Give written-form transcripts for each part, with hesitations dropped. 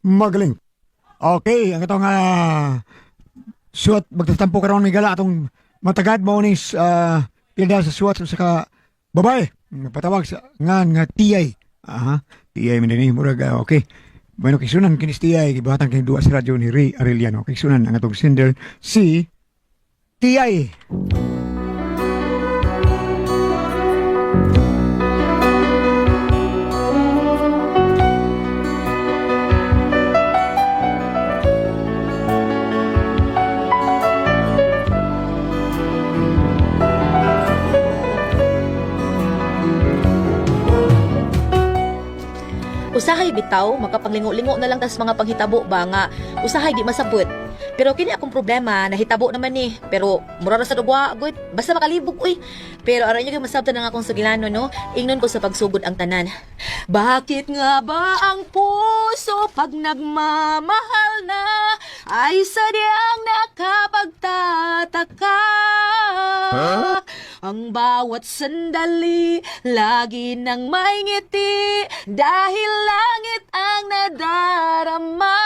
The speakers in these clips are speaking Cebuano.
Magaling. Okay, ang itong suwat, magtatampo karon may gala atong matagad mo ni pilda sa suwat sa ka babae. Patawag sa ngan nga tiyay. Aha, tiyay man dinhi murag okay. Bueno, kisunan kinis tiyay gibuhatan kini duwa sa radyo ni Ray Arellano. Kisunan ang atong sender si Tiyay. Usahay bitaw, makapanglingo-lingo na lang tas mga panghitabo ba nga usahay di masabot. Pero kini akong problema, nahitabo naman ni. Pero mura ra sa dugwa, good. Basta makalibog uy. Pero aron nyo kay masabtan ang akong sugilano no, ingnon ko sa pagsugod ang tanan. Bakit nga ba ang puso pag nagmamahal na ay sadyang nakapagtataka? Ang bawat sandali, lagi nang may ngiti dahil langit ang nadarama.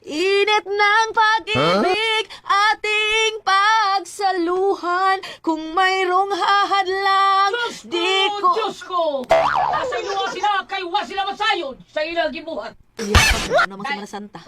Init ng pag-ibig, ating pagsaluhan. Kung mayroong hahadlang, di ko... Diyos ko! Nasa iluwa sila, kay wa sila masayod sa ilang gibuhat. Ano naman sa Santa?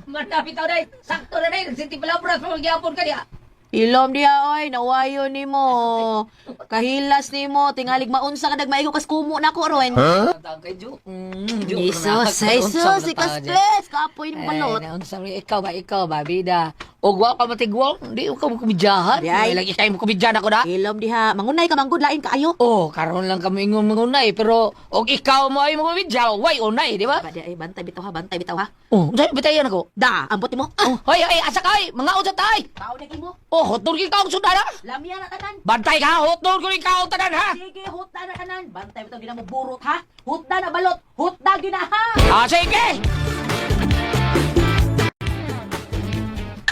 Mandapit tao day, sakto na day, nagsinti palabras pa magyapon ka niya. Ilom diha oy, nawayo nimo. Kahilas nimo, tingalig maunsa ka nagmaigo kas kumo na ko ron. Huh? Kay Ju. Mm, Ju, Jesus, Jesus, ikas please, kapoy ni balot. Ay, naunsa man, ikaw ba, bida. Og wa ka matigwang, di ka mo kumidyahan. Di ay. Ay, lagi kayo mo kumidyahan ako na. Ilom diha, mangunay ka manggod lain kaayo. Oh, karon lang kami ingon mangunay, pero og ikaw mo ay mangumidya, way unay, di ba? Ba di ay bantay bitaw ha, bantay bitaw ha. Oh, unsa bitayan ako? Da, ambot nimo. Oh, hoy, ay, asa ka, ay, mga unsa tay. Tao na imo. Oh, hotdog ikaw ang sundala. Lamya na tanan. Bantay ka, hotdog ko ikaw ang tanan ha. Sige, hutda na tanan. Bantay bitaw gina mo burot ha. Hutda na balot, hutda gina ha. Ah, sige!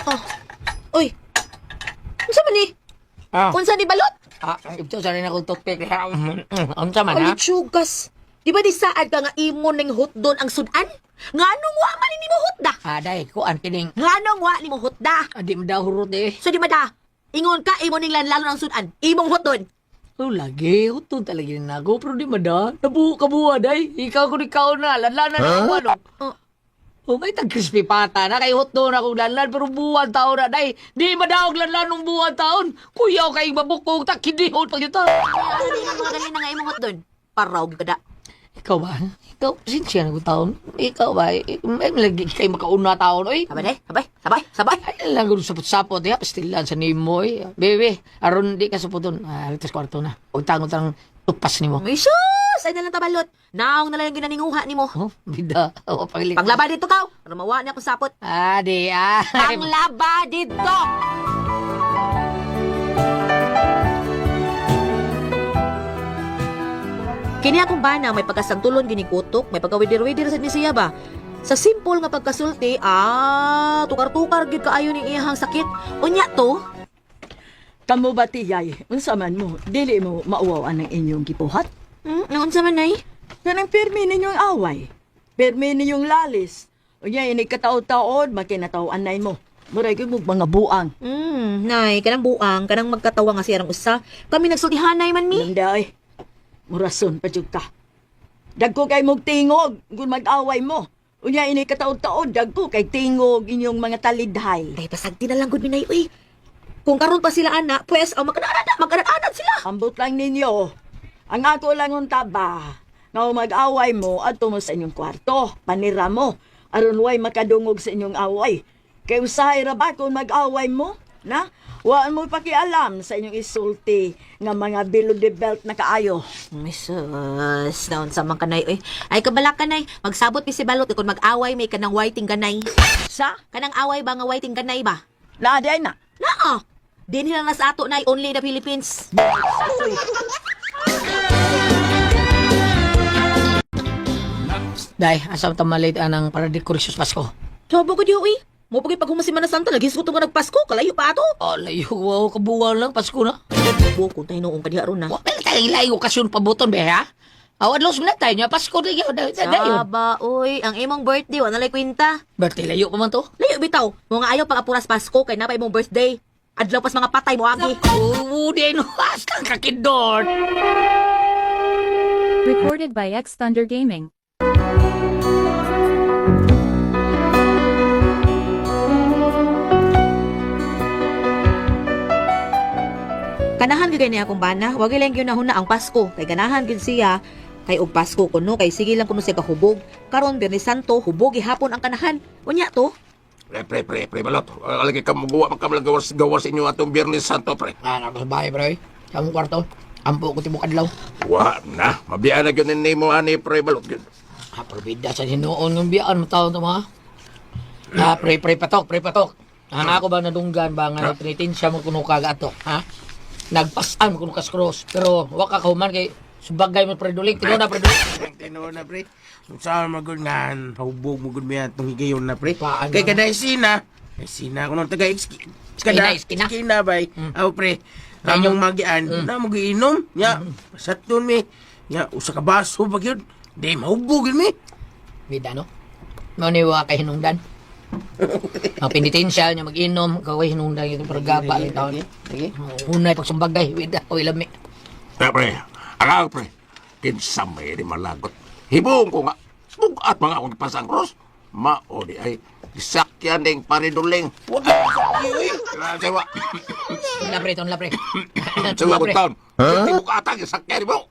Oh. Uy. Unsa man ni? Ah. Unsa ni balot? Ah, ito sa rin akong toothpick. Unsa man ha? Ay, tsugas. Di ba di saad ka nga imo ning hotdon ang sudan? Nga anong wa man ni mo hutda? Ah, day, kuan kining. Nga anong wa ni mo hutda? Ah, di mo daw hurot eh. So di ba da? Ingon ka imo ning lanlalon ang sudan. Imong hotdon. Oh, lagi, hotdog talaga na ako, pero di mo da. Nabuo ka buwa, day. Ikaw ko ikaw na, lanlanan na ako, ano. Oh. Oh, may tag crispy pata na, kay hotdog na akong lanlan, pero buwan taon na, day. Di madaog lanlan ng buwan taon. Kuyaw kay mabukog, takidihon pag ito. Ano di nga mga galing na nga imong hotdon? Paraw gyud ka da. Ikaw ba? Ikaw, sinsya na ko taon. Ikaw ba? Eh, Ay, lagi kay makauna taon, oy. Sabay day, sabay, sabay, sabay. Ay, lang ko sapot-sapot, ya. Pastilan sa nimo, eh. Bebe, aron di ka sapoton. Ah, alitas kwarto na. Huwag tangot ang tupas nimo. Ay, sus! Ay nalang tabalot. Naong na lang yung ginaninguha nimo. Oh, bida. Oh, pagli. Panglaba dito kaw. Rumawa niya akong sapot. Ah, di, ah. Panglaba dito! Kini akong bana may pagkasangtulon gini kutok, may pagkawidir-widir sa ni siya ba. Sa simple nga pagkasulti, tukar-tukar gid kaayo ning iyahang sakit. Unya to, Kamo ba tiyay? Unsa man mo, dili mo mauwaw ang inyong gibuhat? Naunsa man nay? Kanang pirmi ninyong away. Pirmi ninyong lalis. Unya ini kataod-taod makinataw anay mo. Muray gyud mo mga buang. Nay, kanang buang, kanang magkatawa nga siyang usa. Kami nagsultihanay man mi. Landay. Murason pa jud ka. Dagko kay mog tingog kung mag-away mo. Unya ini kataod-taod dagko kay tingog inyong mga talidhay. Ay, pasagti na lang gud mi nay, uy. Kung karon pa sila ana, pues aw magkananad, magkananad sila. Ambot lang ninyo. Ang ako lang unta ba, nga mag-away mo adto mo sa inyong kwarto, panira mo, aron way makadungog sa inyong away. Kay usahay ra ba kung mag-away mo, na? Wa mo pakialam sa inyong isulti nga mga below the belt na kaayo. Ay, sus, naon sa man kanay, uy. Ay, kabala kanay, magsabot mi si balot, kung mag-away may kanang whiting kanay. Sa? Kanang away ba nga whiting kanay ba? Naa di ay na. Naa! Dinhi lang na sa ato nay, only the Philippines. Day, asa ta malit anang para dekorasyon Pasko? Sabo ko diyo, uy. Mo pag paghumas si Mana Santa, lagi ko nga nagpasko, kalayo pa ato. Oh, layo, wow, kabuwan lang, Pasko na. Buko tayo noong kadiha ron na. Wa, pero tayong layo okasyon pabuton, be, ha? Aw, adlaw sa tayo niya Pasko di gyud dayon. Saba, oy, ang imong birthday wa na lay kwenta. Birthday layo pa man to. Layo bitaw. Mga ayaw pag apuras Pasko kay napay imong birthday. Adlaw pas mga patay mo agi. Oo, di no. Hasta kakidor. Recorded by X Thunder Gaming. Kanahan gyud niya akong bana, wag lang gyud nahuna ang Pasko kay ganahan gyud siya kay og Pasko kuno kay sige lang kuno siya kahubog. Karon Biyernes Santo hubog gihapon ang kanahan. Unya to. Pre, pre, pre, pre, balot. Lagi ka magawa, magkamagawas gawas inyo atong Biyernes Santo, pre. Ah, nako sa bahay, pre. Sa among kwarto. Ampo ko tibok adlaw. Wa na, mabiyaan na gyud ni mo ani, pre, balot gyud. Ah, probida sa hinuon ng biyaan mo taon to mga. Ah, pre, pre, patok, pre, patok. Ang ako ba nadunggan ba nga penitensya mo kuno kag ato, ha? Nagpasan mo kuno kas cross, pero wa ka kahuman kay subagay mo pre duling, tinuod na pre duling. Tinuod na, pre. Kung saan magod nga, hubog mo gud miya itong higayon na, pre. Paano? Kay kada isina, isina ko nung taga Iskina, iskina. Iskina, bay. Aw, pre. Among magian, na mo giinom, nya, saton mi, nya, usa ka baso ba gyud. Di, mahubog yun mi. Bida no? Mao ni wa kay hinungdan. Ang penitensya niya mag-inom, kaway hinungdan ito pero gaba lang taon. Sige. Hunay pagsumbagay, wida, oy lami. Pre, pre, ang ako, pre. Kinsa may di malagot. Hibong ko nga, bugat mga akong pasang cross. Mao di ay, gisakyan ding pariduling. Wag ka uy. Sewa, Tunla pre, tunla pre. sewa ko taon. Tibok atang gisakyan mo.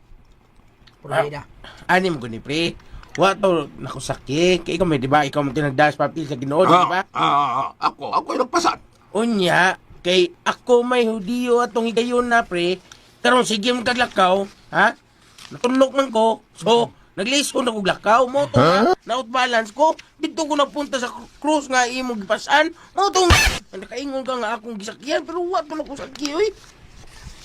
Probida. Ani mo guni, pre. Wa to nakusaki. Kay ikaw may, di ba? Ikaw mo tinagdas papil sa Ginoo, di ba? Ako, ako yung nagpasan. Unya, kay ako may Hudiyo atong higayon na, pre. Karon sige mo kaglakaw, ha? Natunok man ko. So, naglison ako glakaw mo to huh? Na balance ko. Dito ko napunta sa krus nga imong gipasan. Mo to nakaingon ka nga akong gisakyan pero wa to nako sakyi oy.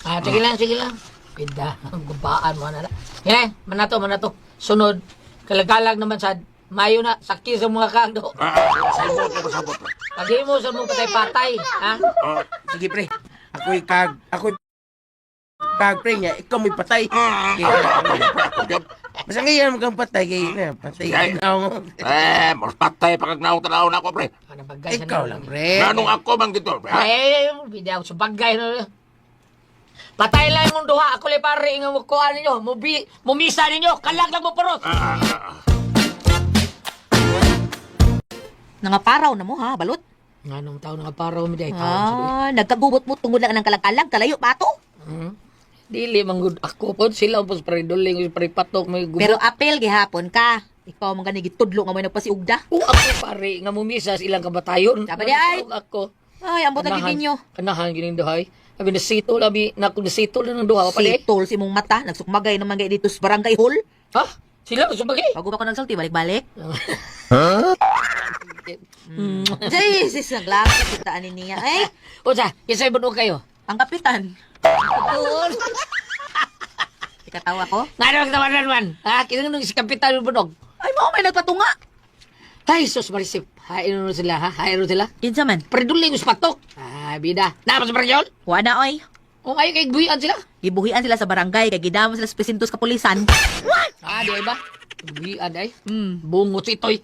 Ah, sige lang, sige lang. Pida, ang gubaan mo na. Eh, manato, manato. Sunod, kalagalag naman sa mayo na, sakki sa mga kagdo. Sabot, ko sabot. pre. Pag mo sa mong patay-patay, ha? Oh, sige pre. Ako'y kag ako'y kag pre nga ikaw may patay. Ako, gyud. Basta ngayon mo kang patay kay na patay. Ay. Ikaw, Eh, mas patay pa kag naong tanaw na ako, pre. Ano bagay sa ikaw lang pre. Ganong ako man gito, pre. Ha? Ay, bida ako sa bagay. No? Patay lang mong duha. Ako lang pare nga mukuha ninyo. Mubi, mumisa ninyo. Kalag lang mo paros. Nangaparaw na mo ha, balot. Anong taon nga paraw mi day taon sa Ah, nagkagubot mo tungod lang ng kalag-alag, kalayo pa to. Hmm? Dili man gud ako pod sila pos pre duling pre patok may gubot. Pero apel gihapon ka. Ikaw man gani gitudlo nga mo nagpasiugda. O ako pare nga mumisa sa ilang kabatayon. Dapat di ay. Ako. Ay, ambot na gyud ninyo. Kanahan gining duhay. Abi nasito labi na kung nasito lang ng duha pa pala. Sitol si imong mata, nagsukmagay naman gay dito sa barangay hall. Ha? Sila sumagay. Bago pa ko nagsulti, balik-balik. Jesus, naglakad kita ani niya. Ay, Unsa, kisay bunog kayo? ang kapitan. Tuon. Ikatawa ko. Ngano ang tawanan man? Ha? Kinang nung si kapitan yung bunog. Ay, mao may nagpatunga. Ay, sus marisip. Hain mo sila, ha? Hain mo sila. Kinsa man? Preduling us patok. Ah, bida. Napa sa barangay? Wa na oy. Kung ayaw kay buhian sila. Gibuhian sila sa barangay kay gidamo sila sa presintos kapulisan. Ah, di ay ba? Buhian ay. Bungot si Itoy.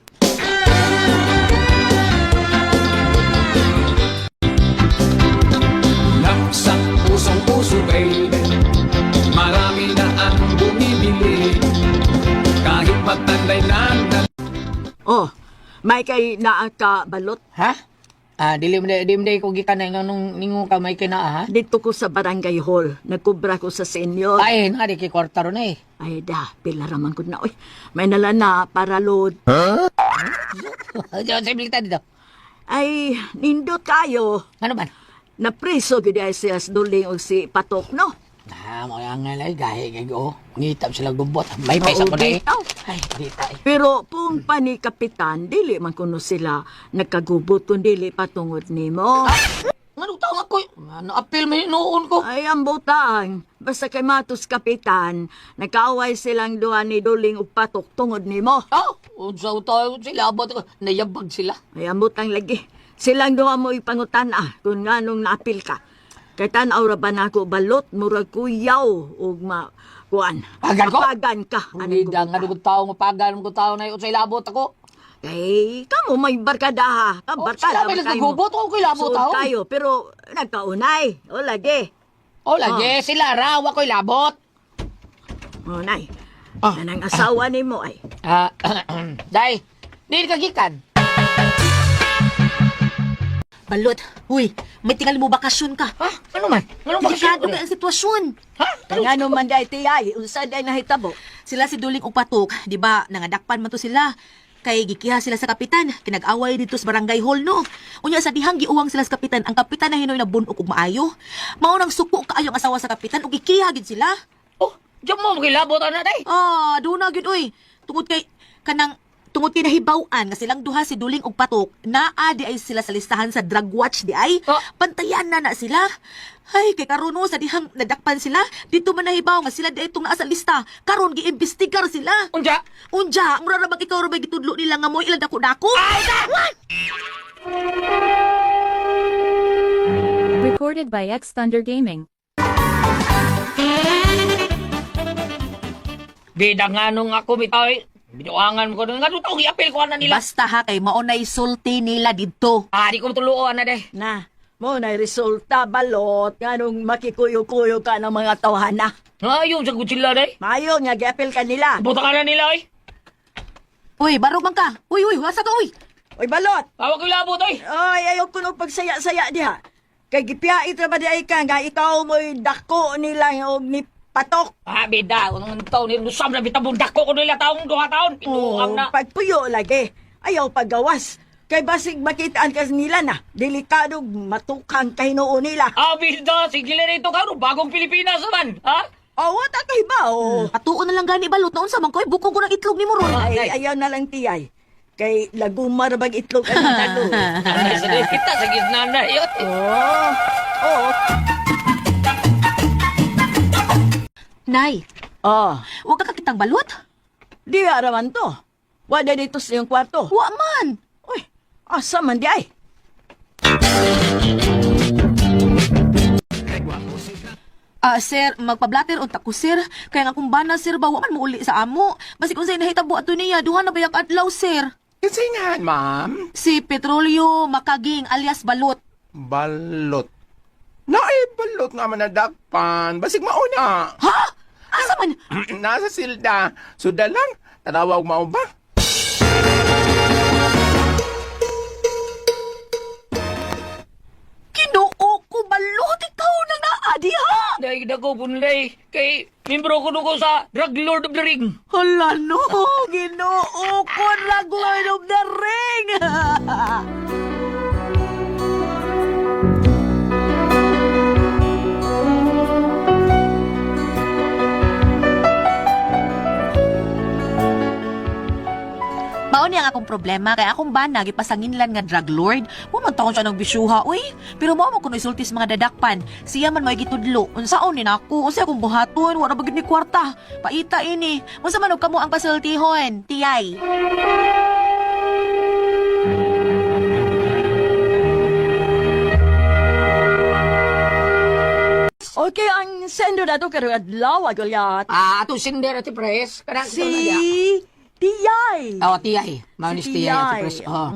Nasa pusong puso baby, marami na ang bumibili. Kahit matanday na Oh, may kay naa ka balot. Ha? Ah, dili mo di mo ko gikan na nung ningo ka may kinaa ha. Dito ko sa barangay hall. Nagkubra ko sa senior. Ay, na di kay kwarta ron eh. Ay da, pila raman ko na. Uy, may nala na para load. Diyan sa bilita dito. Ay, nindot kayo. Ano man? Napriso gyud ay siya sa duling og si Patok, no? Ah, mo ang ngalay gahi kay go. Ngitap sila gubot. May paisa ko na eh. Bitaw. Ay, di ta eh. Pero kung pa ni Kapitan, dili man kuno sila nagkagubot kun dili patungod nimo. Ngano taong ako? Ano apil may noon ko? Ay, ang butang. Basta kay Matos Kapitan, nagkaaway silang duha ni Duling ug Patok tungod nimo. Oh, unsa tayo sila abot ko. Nayabag sila. Ay, ang butang lagi. Silang duha mo ipangutan ah, kung nganong naapil ka. Kay tan-aw ra ba nako balot murag kuyaw ug ma kuan. Pagan ko? Pagan ka. Anong Bida nga dugod tao mapagan ko tao na unsay labot ako. Kay kamo may barkada ha. Ka Oh, barkada sila may man kayo. nagagubot, ako ko'y labot, Suod tao. kayo pero nagkaunay. O lagi. Oh, lagi sila ra wa ko'y labot. Unay. Nanang asawa nimo ay. Ah, day, dili ka gikan. Balot, uy, may tingal mo bakasyon ka. Ha? Ano man? Ano ba Delikado kay ang sitwasyon. Ha? Kay ngano man day tiyay, unsa day nahitabo? Sila si Duling og Patok, di ba? Nangadakpan man to sila. Kay gikiha sila sa kapitan, kinag-away dito sa barangay hall no. Unya sa dihang giuwang sila sa kapitan, ang kapitan na hinoy na bunog og maayo. Mao nang suko kaayo ang asawa sa kapitan ug gikiha gid sila. Oh, diyan mo makilabot ana day. Ah, doon na gyud oy. Tungod kay kanang tungod kay nahibaw-an nga silang duha si Duling og Patok, naa di ay sila sa listahan sa drug watch di ay. Ah. Pantayan na na sila. Ay, kay karon no, sa dihang nadakpan sila, dito man nahibaw nga sila di ay itong naa sa lista. Karon giimbestigar sila. Unja? Unja, mura ra bag ikaw ra ba gitudlo nila nga mo ilang dako-dako? Ay da! Recorded by X Thunder Gaming. Bida nga nung ako bitaw eh. Binuangan ko nung nga tao giapil ko ana nila. Basta ha kay mao nay sulti nila didto. Ah, di ko matuluo ana day. Na, mo na resulta balot nganong makikuyo-kuyo ka ng mga tawhana. Ayaw sa sila day. Mayo nga giapil ka nila. Buta ka na nila oy. Uy, barog man ka. Uy, uy, wasa ka uy. Oy balot. Awak ko labot oy. Ay, ayaw ko nung pagsaya-saya diha. Kay gipiyait ra ba di ay ka nga ikaw mo'y dako nila og ni patok. Ah, bida, unong taon ni lusam na bitabong dako ko nila taong duha taon. Pinuang na. Pagpuyo lagi. Ayaw paggawas. Kay basig makitaan ka nila na. Delikado matukang kahinuon nila. Ah, bida, sige lang rito karon bagong Pilipinas naman, ha? Oh, what kay ba? Oh. Patuon na lang gani balot na unsa man ko, bukong ko ng itlog nimo ron. Ay, ayaw na lang tiyay. Kay laguma ra bag itlog ang talo. Nanay sa kita sa gitna na yun. Oh. Oh. Nay, Oh. wa ka kakitang balot? Di araman to. Wala dito sa iyong kwarto. Wa man. Uy, asa man di ay? Ah, sir, magpa-blatter unta ko, sir. Kaya nga kung bana, sir, ba, wa man muuli sa amo. Basig unsay nahitabo ato niya, duha na ba yung adlaw, sir? Kasi nga, ma'am. Si Petrolio Makaging alias Balot. Balot. Naay, balot nga man nadakpan. Basig mauna. Ha? Asa man? Nasa silda. Suda lang. Tanawag mao ba? Kinoo ko, Balot, ikaw nang naa diha. Dahil dako punlay kay membro ko ko sa Drug Lord of the Ring. Hala no, Ginoo ko, Drug Lord of the Ring. Mao niya ang akong problema kay akong bana gipasanginlan nga drug lord. Wa man taon siya ng bisyuha, uy. Pero mao man kuno isulti sa mga dadakpan. Siya man may gitudlo. Unsaon ni nako? Unsa akong buhaton? Wa ra ba gid ni kwarta. Paita ini. Unsa man og kamo ang pasultihon? Tiyay. Okay, ang sender na to karong adlaw agulyat. Ah, ato sender ati pres. Kanang Si Tiyay. Oh, tiyay. Mao ni Si si tiyay ati Tiyay. pres. Oh.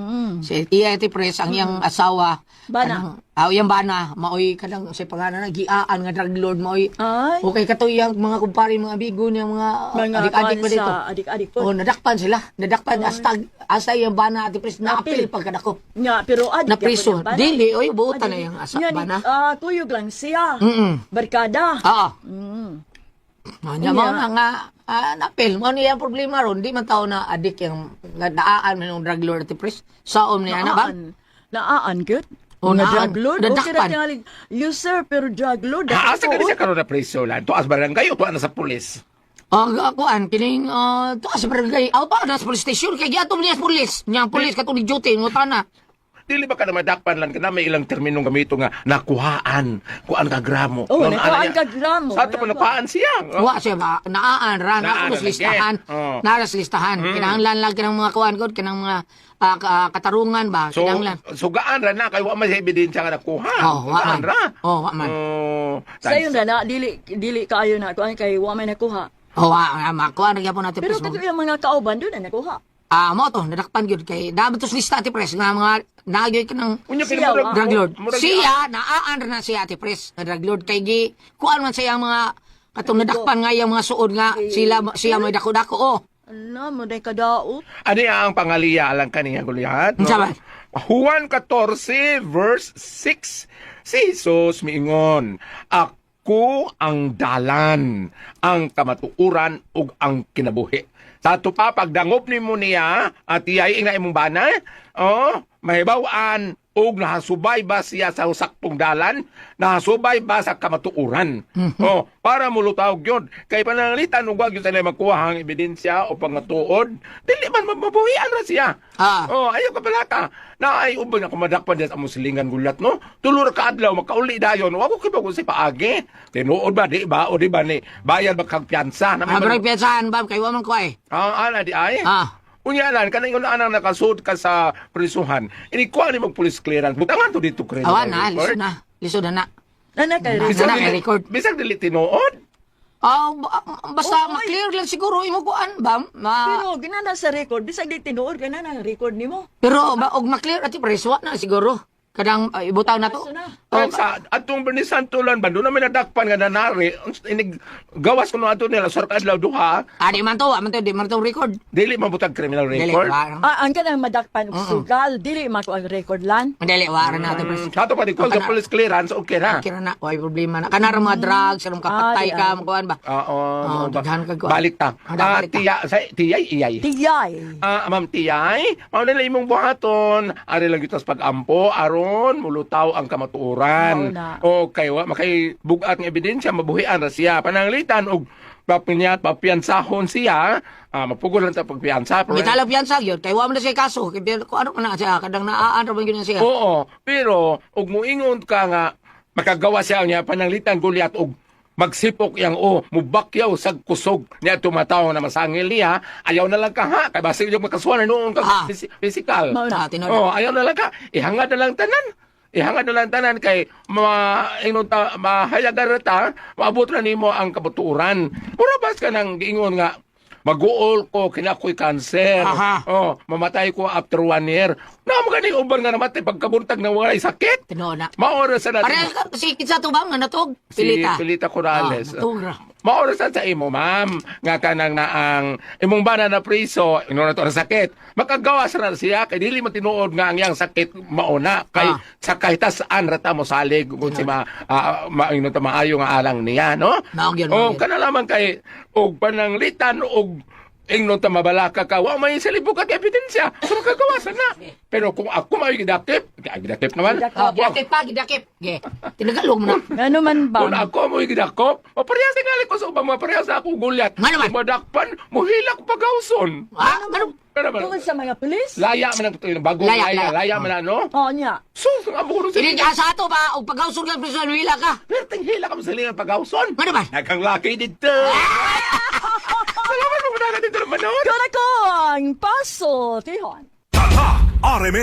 Si tiyay ati pres ang iyang asawa. Bana. Kanang, ah, iyang bana maoy kanang sa pangalan na giaan nga drug lord maoy. Ay. Okay kato iyang mga kumpare, mga amigo niya, mga Mga adik-adik kuwan pa dito. sa adik-adik po. Oh, nadakpan sila. Nadakpan hasta hasta iyang bana ati pres Naapil. naapil pagkadako. Nga, pero adik Na priso. yapon yung bana. Dili, oy, buotan Adik. na yung asa Nga ni- bana. Ah, kuyog lang siya. Mm. Barkada. Oo. Mm. Nya mao na nga napil mao niya ang problema ron di man tao na adik yung nga naaan man yung drug lord ati pres. Saom niya na ba? Naan. Naan, good. Oh, Nga naan. drug lord. Okay Nadakpan. ra tingali. You sir, pero drug lord. Ha, asa Ako, ka na siya karon na preso lang. Tuas barangay o tuwa na sa pulis. Ang akuan kining tuwa sa barangay. Aw pa na sa police station kay giatom niya sa pulis. Nya ang pulis katong ni duty ngutana. Dili ba ka na madakpan lang kana may ilang terminong gamito nga nakuhaan, kuan ka gramo. Oh, Noon, nakuhaan ana ka gramo. Sa ato pa nakuhaan siya. Oh. Wa siya ba naan ra na Naan ako ra sa listahan. lagi. Oh. Nara sa listahan. Kinahanglan lang kanang mga kuan gud kanang mga katarungan ba So, kinahanglan. sugaan ra na kay wa man siya ebidensya nga nakuha. Oh, wa Sugaan man. ra. Oh, wa man. Oh, Sayon ra na dili dili kaayo na kuan kay wa may nakuha. Oh, wa makuan ra gyapon natin Pero pres. kato yung mga kauban doon na nakuha. Ah, mo to nadakpan gyud kay dapat to sa lista ati pres nga mga naagyoy kanang Unya Siya, kini murag- wa. drug lord. murag- Siya naan ra na siya ati pres nga drug lord kay gi kuan man siya ang mga katong nadakpan nga iyang mga suod nga sila siya may dako-dako oh. Ano mo day kadaot. Ano ang pangaliya lang kaniya Goliath? Unsa ba? Juan 14 verse 6. Si Jesus miingon, "Ako ang dalan, ang kamatuoran ug ang kinabuhi." Sa ato pa pagdangop nimo niya at iyay nga imong bana, oh, mahibaw-an ug nahasubay ba siya sa saktong dalan, nahasubay ba sa kamatuoran. Oh, para mulutaw gyud kay pananglitan ug wag gyud sa makuha ang ebidensya o pangatuod, dili man mabuhian ra siya. Ah. Oh, ayaw ka pala ka. Na ay uban ako madakpan diyan sa among silingan gulat no. Tulo ra ka adlaw makauli dayon. Wa ko kibaw kung si paagi. Tinuod ba di ba o di ba ni bayad ba kag piyansa na Ah, pero piyansahan ba kay wa man ko ay. Ah, ana di ay. Ah. Unya lan kanang ingon anang nakasud ka sa prisuhan. Ini kuha ni mag police clearance. Butangan to dito criminal Awan na, record. lisod na. Lisod na na. Ana kay Bisag Bisag na kay dili- record. Bisag dili tinuod. Ah, basta Oo, ma-clear lang siguro imo kuan ba? Ma Pero ginana sa record bisag di tinuod gana ang record nimo. pero ba, og ma-clear ati pres wa na siguro. Kadang ibutang na to. Kaso na. Oh, Sa atong Bernisan tulan ba doon namin nadakpan nga nanari inig gawas kuno ato nila sa adlaw duha ah, di man to, wa man to, di man to record. dili mabutag criminal Dili record. wa. Ah, ang kanang madakpan og sugal dili mako ang record lan. Dili wa ra na ati pres. Sa ato pa di call sa Kana- police clearance okay ra. Kira na, way problema na. Kana ra mga drugs, aron kapatay Ah, di ka, ay. makuan ba? Oo, Oh, mo ba? daghan kag kuan. Balik ta. Ah, Ah, balik ta. tiya, sa tiyay iyay. Tiyay. Ah, ma'am Tiyay, mao na lang imong buhaton. Ari lang gyud tas pag-ampo aron mulutaw ang kamatuoran. Mao na. Okay, wa makay bugat nga ebidensya mabuhian ra siya. Pananglitan og papinyat papiansahon siya, mapugol lang ta pagpiansa. pero- Gitala piyansa gyud kay wa man na siya kaso. Kay kung ano man na siya kadang naaan ra man gyud na siya. Oo, pero og muingon ka nga makagawa siya niya pananglitan gulyat og magsipok yang o mubakyaw sa kusog niya tumataw na masangil niya ayaw na lang ka ha kay basig yung makasuhan na noon ka Ah. physical. Mao na. Ah, tinuod. Oh, ayaw na lang ka. Ihangad na lang tanan. Ihangad na lang tanan kay ma ingon ta mahayagan ra ta, maabot ra nimo ang kabaturan. Mura bas ka nang giingon nga maguol ko kinakoy cancer. Aha. Oh, mamatay ko after 1 year. Na mo gani uban nga namatay pagkabuntag ng walay sakit. Tinuod na. Maora sa natin. Parehas ka si kinsa to ba nga natog? Si Pilita. Pilita Corrales. Ah, natog ra. Maora sa imo, ma'am, nga kanang naang imong bana na priso, ino na to na sakit. Makagawas ra siya kay dili man tinuod nga ang iyang sakit mauna kay sa kahit saan ra ta mo salig kung si ma, ma ino ta maayo nga alang niya, no? Mao gyud, mao Oh, gyud. kana lamang kay og pananglitan og ingnon ta mabalaka ka, wa may salibukat ka ebidensya. So makagawasan na. Pero kung ako may gidakip, gidakip naman. Oh, gidakip pa, gidakip. Ge. Tinagalog mo na. Ngano man ba? Kung ako mo'y gidakop, maparehas tingali ko sa ubang maparehas na akong gulyat. Nga naman. Madakpan, muhila ko pagawson. Ah, ano? Nga naman. Tungod sa mga pulis? Laya man ang bagong Laya, laya, laya, laya. man ano. Oo niya. Sus, ang amo ko Ini sa ato ba og pagawson ka preso hila ka. Perting hila ka mo sa lingan pagawson. Nga naman. Nagang laki dito. Salamat mo na dito naman noon. Kuna ko ang paso, Tihon. Tatak RMN.